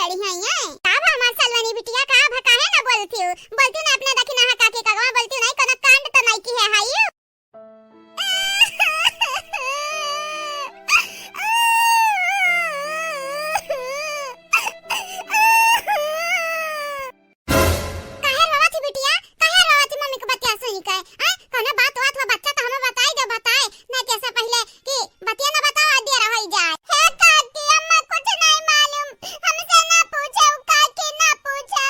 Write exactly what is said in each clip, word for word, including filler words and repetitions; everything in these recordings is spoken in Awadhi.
बढ़िया ही है। का भा हमार सलोनी बिटिया, का भा काहे ना बोलतिउ? बोलतिउ ना अपने दखिनहा काकी कगवा बोलतिउ, नहीं कोनो कांड तो नहीं किहे हइउ। काहे रोवत ही बिटिया? काहे रोवत ही मम्मी के बतिया सुनी के? आय, कौनो बात वात हो बच्चा तो हमें बताई दे, बताए। नहीं तो ऐसे पहले कि बतिया ना बताओ, देर होई जाए। हे काकी, अम्मा कुछ नहीं मालूम, हमसे ना पूछो काकी, ना पूछो।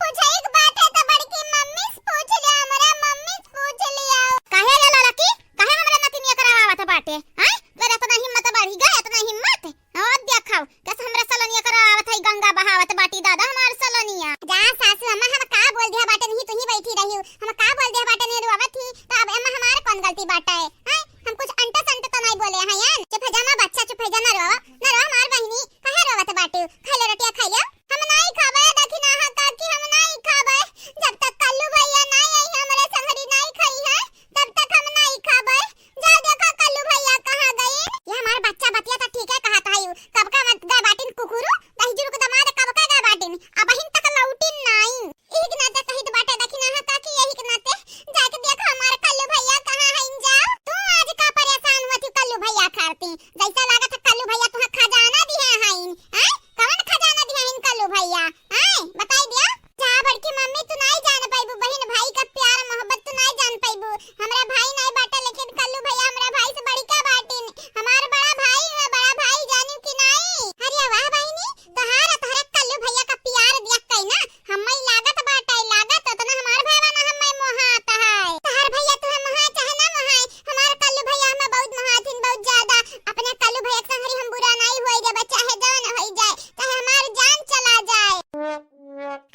पूछे एक बात है तो बड़की मम्मी से पूछ लियो, हमरा मम्मी से पूछ लियो। काहे रे ललकी? काहे हमरा नतिनिया करावत बाटे? आय, तोर इतना हिम्मत बढ़ी गए, इतना हिम्मत? ओ देखो, कैसे हमरा सलोनिया करावत है, गंगा बहावत बाटी दादा हमार सलोनिया। जा सासू अम्मा, हम का बोल दिया बाटे, नहीं तू ही बैठी रही हो, हम का बोल दिया बाटे, नहीं रोवत ही, तो अब अम्मा हमार कौन गलती बाटे? हैं? हम कुछ अंट संट तो नहीं बोले हैं यार। चुप है जा ना बच्चा, चुप है जा, ना रो, ना रो हमार बहिनी, काहे रोवत बाटे? खा ले रोटिया खा ले। हम नहीं खाबे, देखी ना हा काकी, हम नहीं खाबे, जब तक कल्लू भैया नहीं आई, हमरे संगरी नहीं खाई है, तब तक हम नहीं खाबे। जाओ देखो कल्लू भैया कहाँ गइन। ये हमार बच्चा बतिया तो ठीक है कहत है, कब का मत गए बाटिन कुकुरु, दहिजुर के दमाद कब का गए बाटिन, अबहिन तक लौटिन नाई। यही के नाते कहित बाटे दखिनहा काकी, यही के नाते जाके देखो हमार कल्लू भैया कहाँ हइन। जाओ तू आज का परेशान हुआ थी कल्लू भैया खातिर, जैसा लागत है कल्लू भैया तुहा खजाना दिहे हइन। हैं? कौन खजाना दिहे हइन कल्लू भैया? आय, बताई दिया। जा बड़की मम्मी, तू नाई जान पाइबू, बहिन भाई का प्यार मोहब्बत तू नाई जान पाइबू। हमरा भाई नाई बाटे, लेकिन कल्लू भैया हमरा भाई से बढ़िका बाटिन। हमार बड़ा भाई है, बड़ा भाई जानियो कि नाई। अरे वाह बहिनी, तोहार, तोहरा कल्लू भैया का प्यार दिया कई ना, हम्मे लागत बाटे, लागत उतना हमार भाई ना हम्मे मोहात है। तोहार भैया तुहे मोहाए चाहे ना मोहाए, हमार कल्लू भैया हम्मे बहुत मोहात हिन, बहुत ज्यादा। अपने कल्लू भैया के संगरी हम बुरा नाई होई देबे, चाहे जवन होई जाए, चाहे हमार जान चला जाए।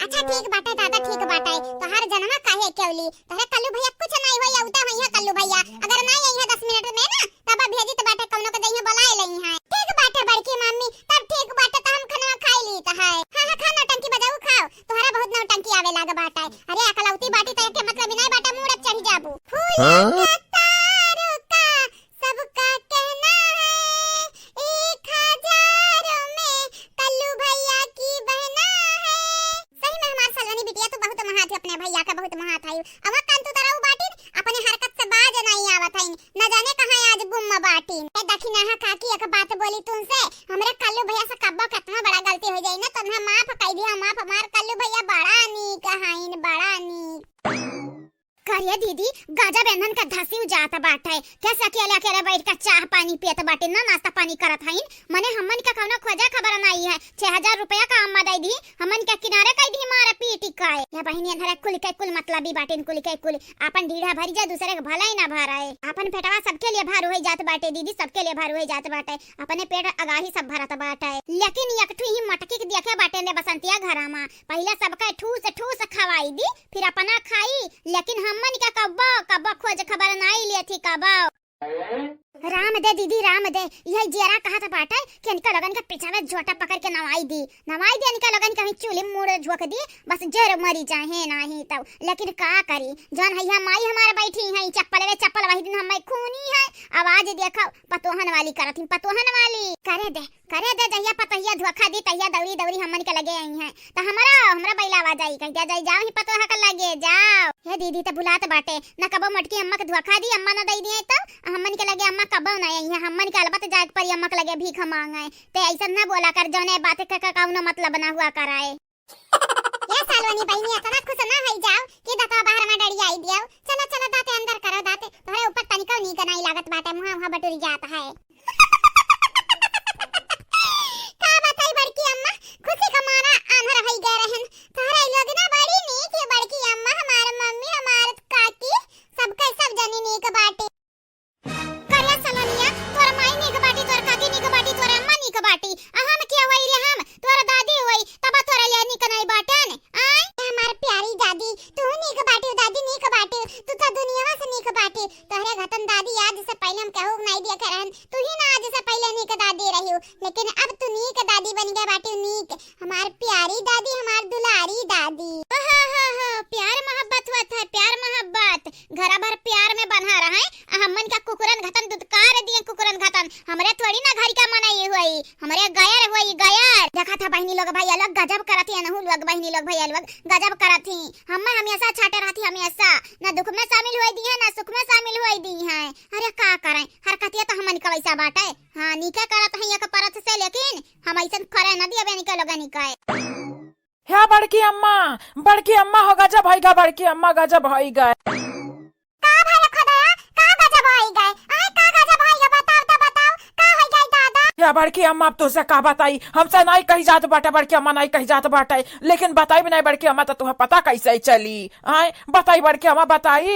अच्छा ठीक बाटे दादा, ठीक बाटे, तोहार जनवा काहे केवली, तोहरे कल्लू भैया कुछ नाई होई, अउते होइहैं कल्लू भैया, अगर नाई अइहैं दस मिनट में ना, तब भेजित बाटे कौनो के जइहैं बोलाए लइहैं। ठीक बाटे बड़की मम्मी, तब ठीक बाटे, त हम खनवा खाई लीत है। हाँ हाँ, खा नौटंकी बजाऊ, खाओ, तोहरा बहुत नौटंकी आवे लाग बाटे। अरे अकलौती बाटी त एके मतलब ही नाई बाटे, मूड़ चढ़ जाबू। फूलों का तारों का सबका कहना है, एक हजारों में कल्लू भैया की बहना है। सही में हमार सलोनी बिटिया, तू बहुत महात है, अपने भैया का बहुत महात है। अवा कान तू तरऊ बाटिन, अपने हरकत से बाज नहीं आवत है, न जाने कहाँ आज गुम बाटिन। ए दखिनहा काकी, एक बात बोली तुमसे, हमरे कल्लू भैया से कब्बो कितना बड़ा गलती हो जाई ना, तो उन्हें माफ कई दिया, माफ। हमार कल्लू भैया बड़ा नीक हईन, बड़ा नीक। करे दीदी, गजब एन्हन का धसिउ जात बाटे। कैसे अकेले अकेले बैठ के चाह पानी पियत बाटे, ना नाश्ता पानी करत हईन। मने हमन का कौनो खोजा खबर नाई है। छह हजार रुपया का अम्मा दे दी, हमन का किनारे कई दी मारा पीटी काए। या बहिनी एन्हरा कुल के कुल मतलबी बाटिन, कुल के कुल। आपन ढीढ़ा भरी जाए, दूसरे के भला ही ना भराए। आपन पेटवा सबके लिए भार होई जात बाटे दीदी, सबके लिए भार होई जात बाटे। अपने पेट अगाही सब भरत बाटे। लेकिन एक ठू ही मटकी के देखे बाटे ले बसंतिया घरा मा। पहिले सबके ठूस ठूस खवाई दी, फिर अपना खाई, लेकिन हमन के कब्बो, कब्बो खोज खबर नाई लेथी कब्बो। राम दे दीदी, राम दे, यही जियरा कहत बाटे कि इनका लोगन के पीछा में झोटा पकड़ के नवाई दी, नवाई दी इनका लोगन के, वहीं चूल्ही में मूड़ झोंक दी, बस जर मरी जाए नाही तब। लेकिन का करी, जौन हैया माई हमारे बैठी हैं, चप्पल वे चप्पल, वही दिन हमें खूनी है। आवाज देखो, पतोहन वाली करत ही, पतोहन वाली। करे दे, करे दे, जहिया पतोहिया धोखा दी, तहिया दौरी दौरी हमन के लगे आई हैं। त हमरा, हमरा बैलावा जाई, कह दिया जाई, जाओ ही पतोहा के लगे, जाओ। हे दीदी, त भुलात बाटे, न कबो मोटकी अम्मा के धोखा दी, अम्मा न दई दिए त, हमन के लगे अम्मा कबो न आई हैं, हमन के अलबत जाए के परी अम्मा के लगे भीख मांगे। ते ऐसा न बोला कर, जौने बात के का कौनो मतलब न हुआ कराए। ये सलोनी बहिनी, इतना खुश ना होई जाओ कि दतवा बाहर में डरियाई दियो। चलो, चलो, दाते अंदर करो, दाते। तोहरे ऊपर तनिको नीक नाई लागत बाटे, मुहा, मुहा बटुरी जात है। का बताई बड़की अम्मा, खुशी का मारा आन्हर होई गए रहन। तोहरे लोग ना बड़ी नीक है बड़की अम्मा, हमार मम्मी, हमार काकी, सबके सब जनी नीक बाटे। करिया सलोनिया, तोर माई नीक बाटी, तोर काकी नीक बाटी, तोर अम्मा नीक बाटी। आ हम क्या होई रे हम? तोर दादी होई, तब तोर लिए नीक नहीं बाटन। आय? ए हमार प्यारी दादी, तू नीक बाटी, दादी नीक बाटी, तू तो दुनियावा से नीक बाटी। तोहरे घतन दादी आज से पहले हम केहू के नहीं देखे रहन, तू ही ना आज से पहले नीक दादी रही हो, लेकिन अब तू नीक दादी बन गए बाटी, नीक। हमार प्यारी गजब करत ही अनहु लोग, बहिनी लोग, भैया लोग, गजब करत ही। हम्मे हमेशा छाटे रहत ही, हमेशा। ना दुख में शामिल होई दिहे, ना सुख में शामिल होई दिहे। अरे का करें, हरकतिया तो हमन का वैसा बाटे। हाँ, नीके करत ही एक परत से, लेकिन हम ऐसन करे न दियबे इनके लोगन के। हे बड़की अम्मा, बड़की अम्मा हो गजब होइगा, बड़की अम्मा गजब होइगा। का भले खोदया, का गजब होइगा? आय, का गजब होइगा? बताओ तो बताओ, का होइगा दादा? या बड़की अम्मा, अब तोसे का बताई, हमसे नाई कही जात बाटे, बड़की अम्मा नाई कही जात बाटे, लेकिन बताई भी नाई बड़की अम्मा, तो तुहे पता कैसे चली? आय, बताई बड़की अम्मा, बताई।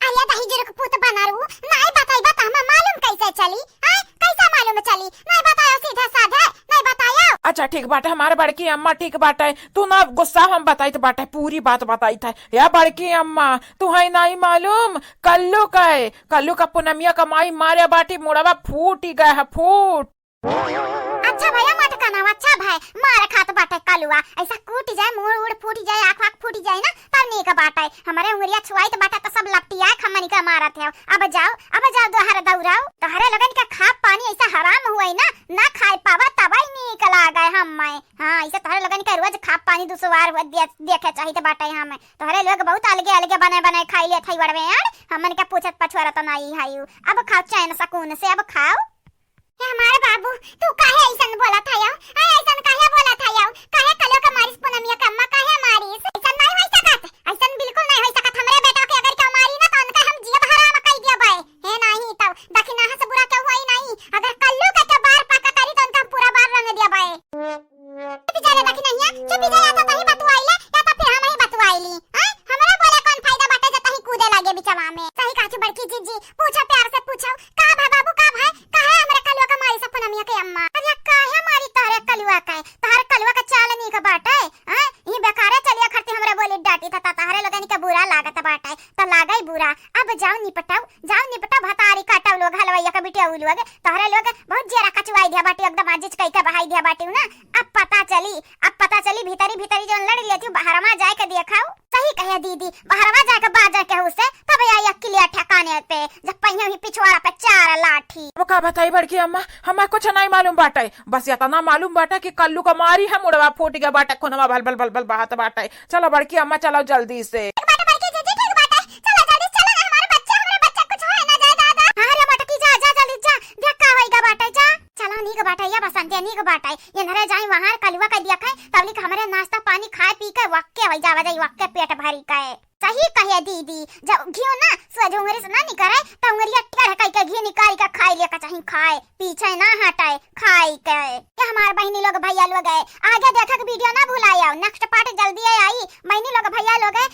अरे दहिजर के पूत बनरू, नाई बताई, बता हमें मालूम कैसे चली? आय, कैसे मालूम चली? नाई बतायो सीधे साधे, नाई बतायो। अच्छा ठीक बाटे, हमारे बड़की अम्मा ठीक बाटे, तू ना गुस्सा, हम बताइत बाटे, पूरी बात बताइत है। या बड़की अम्मा, तुहई नाई मालूम, कल्लू का है, कल्लू का पुनमिया का माई मारे बाटी, मुड़वा फूटी गए है, फूट। अच्छा भैया मटकनवा, अच्छा भाई, मार खात बाटे कलुआ, ऐसा कूट जाए, मुड़ उड़ फूट जाए, आँख वाँख फूट जाए ना, तब नीक बाटे। हमरे उंगरिया छुआइत बाटे तो सब लपटिया खमन के मारत है। अब जाओ, अब जाओ, दोहर दौड़ाओ, तोहरे लोगन के खाब पानी ऐसा हराम हुए ना, ना खाए पावा तबई नीक लागे हमें। हाँ, ऐसे तोहरे लोगन के रोज खाब पानी दुश्वार हुए दे-, देखे चाहित बाटे हमें। तोहरे लोग बहुत अलगे अलगे बने बने खाई लेत हई बड़वे यार, हमन के पूछत पछुआरत नाई हई। अब खाओ चैन सुकून से, अब खाओ। ए हमार बाबू, तू काहे अइसन बोलत हयो? आय, अइसन काहे बोलत हयो? काहे कलुआ के मारिस पुनमिया के अम्मा, काहे मारिस? अइसन नाहीं होइ सकत, अइसन बिल्कुल नाहीं होइ सकत। हमरे बेटा के अगर केहू मारी ना, तो उनका हम जियब हराम कइ दियब। हे नाहीं, तब दखिनहा से बुरा केहू होई नाहीं। अगर कल्लू के, के बार पक्का करी, तो उनका हम पूरा बार रंग दियब। चुपी जा रे दखिनहिया, चुपी जा, या तो तहीं बतुआइले, या तो फिर हमहीं बतुआइली। आय, हमरा बोले कौन फायदा बाटे, जे तहीं कूदे लागे बिचवा में। सही कहत हू बड़की जीजी, पूछो प्यार से पूछो, का भा बाबू, का भाई, काहे हमरे कलुआ के मारिस पुनमिया के अम्मा? अरे काहे मारी तोहरे कलुआ के? तोहरे कलुआ के चाल नीक बाटे, हैं? ई बेकारे चलिया खरती हमरे बोली डाटी था, त तोहरे लोगन के बुरा लागत बाटे, त लागई बुरा। अब जाओ निपटाओ, जाओ निपटाओ, भतारी काटो लोग, हलवैया के बिटिया उ लोग, तोहरे लोग बहुत जियरा कचुआई दिया बाटी, एकदम आजिज कई के बहाई दिया बाटी ना। अब पता चली, अब पता चली भीतरी भीतरी जौन लड़ लेती हूँ, बहरवा जाए के देखाओ। सही कहे दीदी, बहरवा जाए के बाजे केहू से, तब आई अकिलिया ठिकाने पे, जब पहिया ही पिछवाड़ा पे चार लाठी। अब का बताई बड़की अम्मा, हमें कुछ नहीं मालूम बाटे, बस इतना मालूम बाटे कि कल्लू का मारी है, मुड़वा फूट गया बाटे, खूनवा भल भल भल भल बहत बाटे। चलो बड़की अम्मा, चलो जल्दी से। ठीक बाटे बड़की जीजी, ठीक बाटे, चलो जल्दी चलो, हमारे बच्चे, हमारे बच्चे कुछ होए ना जाए दादा। हाँ रे मटकी, जा जा जल्दी जा, देख का होइगा बाटे, जा। चलो नीक बाटे या बसंतिया, नीक बाटे, एन्हरे जाई वहाँ कलुआ के दिया खाए, तबलिक हमरे नाश्ता पानी खाए पी के वक्के होई जावा जाई, वक्के पेट भरी के। सही कहे दीदी, जब घियो ना सोझ उंगरी से ना निकरे, त उंगरिया टेढ़ कई के घी निकाल के खाई ले के चाही, खाए पीछे ना हटे, खाई के। ये हमार बहिनी लोग, भैया लोग है, आगे देखे के वीडियो ना भुलायो, next part जल्दी आई। बहिनी लोग, भैया लोग है,